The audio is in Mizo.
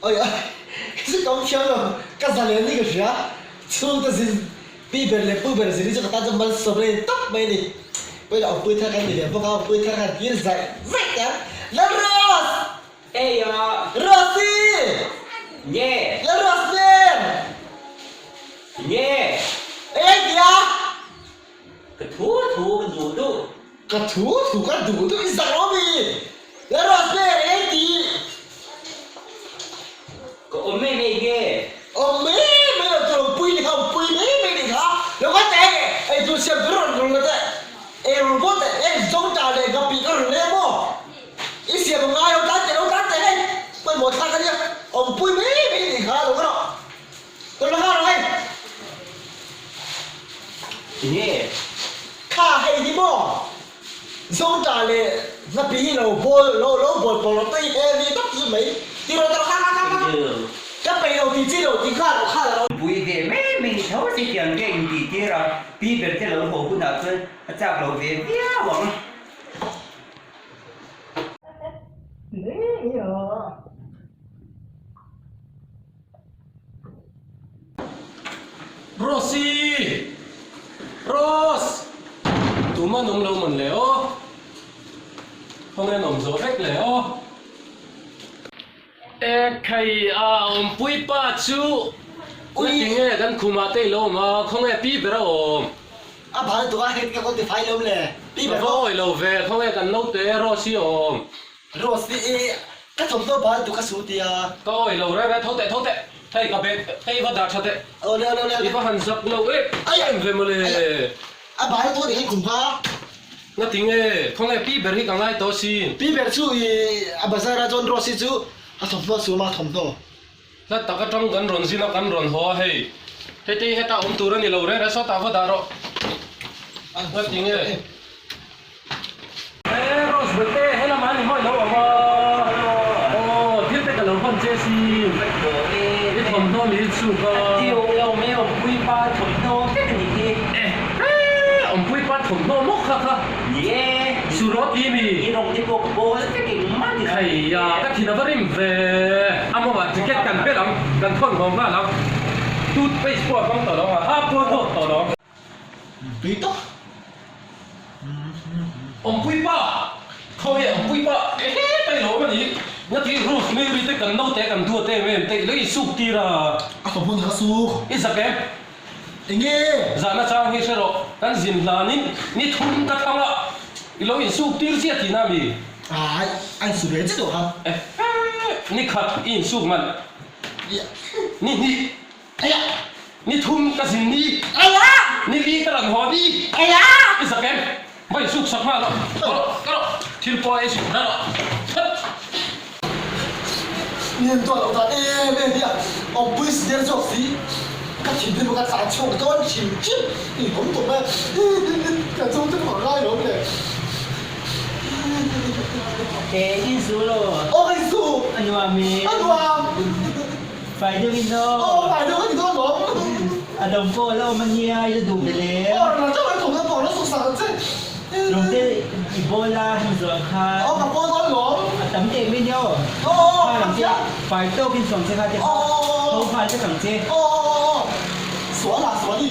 Oi oi, chu ka awm thiam lo, ka zalen ni ka hria. Chhungte zin, pi ber leh pu ber zin hi chu ka tan chuan malsawm rei tawp mai a ni. Pawimawh awmpui thar kan ni ve bawk a, awmpui thar khan tir zaih zaih teh ang. Lalros! Ei a! Rosy! Nge! Lalros nen! Nge! Ei a tia! Ka thu thu ka duh duh. Ka thu thu ka duh duh i zak lo mi? Lalros nen ei ti! Ka awm mai mai nge? Awm mai mai lo chu lo pui ni kha, awm pui mai mai ni kha. Lo kal teh ei tur siam tur rawn rawn la teh. Ei rawn bawt teh, ei zawng ta leh ngapih ka rawn leh maw? I siam a ngai lo tan teh lo tan teh hei pawimawh thlak a nia awmpui mai mai nih kha lo rawh rawn la nghal rawh hei. Tinge? Kha hei hi maw zawngtah leh hnapi hi lo bawl lo lo bawl pawh rawh tui heavy tak chu mai ti rawh ti rawh kha kha kha kha ka peih lo tih chi lo ti nghal rawh kha lo. Pui ve mai mai ni tho si tiang nge intih tir a pi ber te lo haw hunah chuan a chak lo ve viau ang. Rosy! Ros! Tuma an awm lo man le aw. Khawnge an awm zawh vek le aw. E khai a awmpui pa chu ui tinge kan khumah te ilo awm a, khawnge pi ber a awm. A bal tuk a hei ka kawn ti fai lo le pi ber Ka va awi lo ve, khawnge kan naute Rosy a awm. Rose i ka thawmhnaw bal tuk a su tia. Ka awi lo reng e, tho teh tho teh, hei ka bag te i va dah tha teh. Aw le le le. I va han zak lo em em ve mawle. A bal tuk a ni hei kum kha. Nga tinge, khawnge pi ber hi ka ngai tawh asin. Pi ber chu i a bazar a chuan Rose i chu a thawmhnaw a su a thawmhnaw. Hla tak atang kan rawn zin a kan rawn haw a hei. Hei te hi heta awm tur a ni lo reng reng sawtah va dah rawh. Nga tinge. E Rose Bawihte he lamah ni mawi lo awm a. Aw thil te ka lo hawn che sin. I thawmhnaw mi chhuk a. Awmpuipa thawmhnaw vek a nih hi. E he Awmpuipa thawmhnaw maw kha kha. Ni e. Surawt i mi. I rawng te pawh ka bawl vek engmah ni lo. Khaia ka thin a va rim ve. A mawngah ticket kan belh ang kan thawn nghawng nghal ang. Toothpaste pawh a hmang tawh lo ang a ha pawh a dawt tawh lo ang. Tui tawp. Awmpui pa! Khawnge awmpui pa? Ehe tai lo awm a ni. Ngati Ruth Mary te kan naute kan duat em em te ilo insuk tir a. A thawmhnaw kha suk. I zak em? Enge? Zahna chang hi hre rawh. Kan zin hlanin ni thum ka thlang a, ilo insuk tir chiah tihna a mi? Ai, a insu ve chiah tawh kha. Ehe, ni khat i insuk man. Ni hnih. Ni thum ka zin ni. Ni li ka rawn haw ni. I zak em? Va insuk sak nghal rawh. Ka rawh, ka rawh. Thil pawh ei suh dah rawh. That! Ni an tuah loh dan em em hi a awmpui si der zawk si. Ka thinrim a ka tlan chhuak dawn hrim hrim. I awm tawh mai a. Ka chhung te pawh ka ngai lo le. E, insu lo. Aw ka insu. A nuam i. A nuam. Fai deuh in aw. Aw fai deuh ka ti dawn lawm. A dam pawh a la awm a nia i la duh ve le. Aw rawn la chauh e thawmhnaw pawh la suk sak ang che. Lawm te i bawl a hemi zawh ang khan. Aw ka bawl dawn lawm. A tam teh mai nia aw. Aw aw Kha ka hria. Fai tawk in sawm che kha te kha. Aw aw aw. Tho nghal vek ang che. Aw aw aw aw. Sual ah sual i.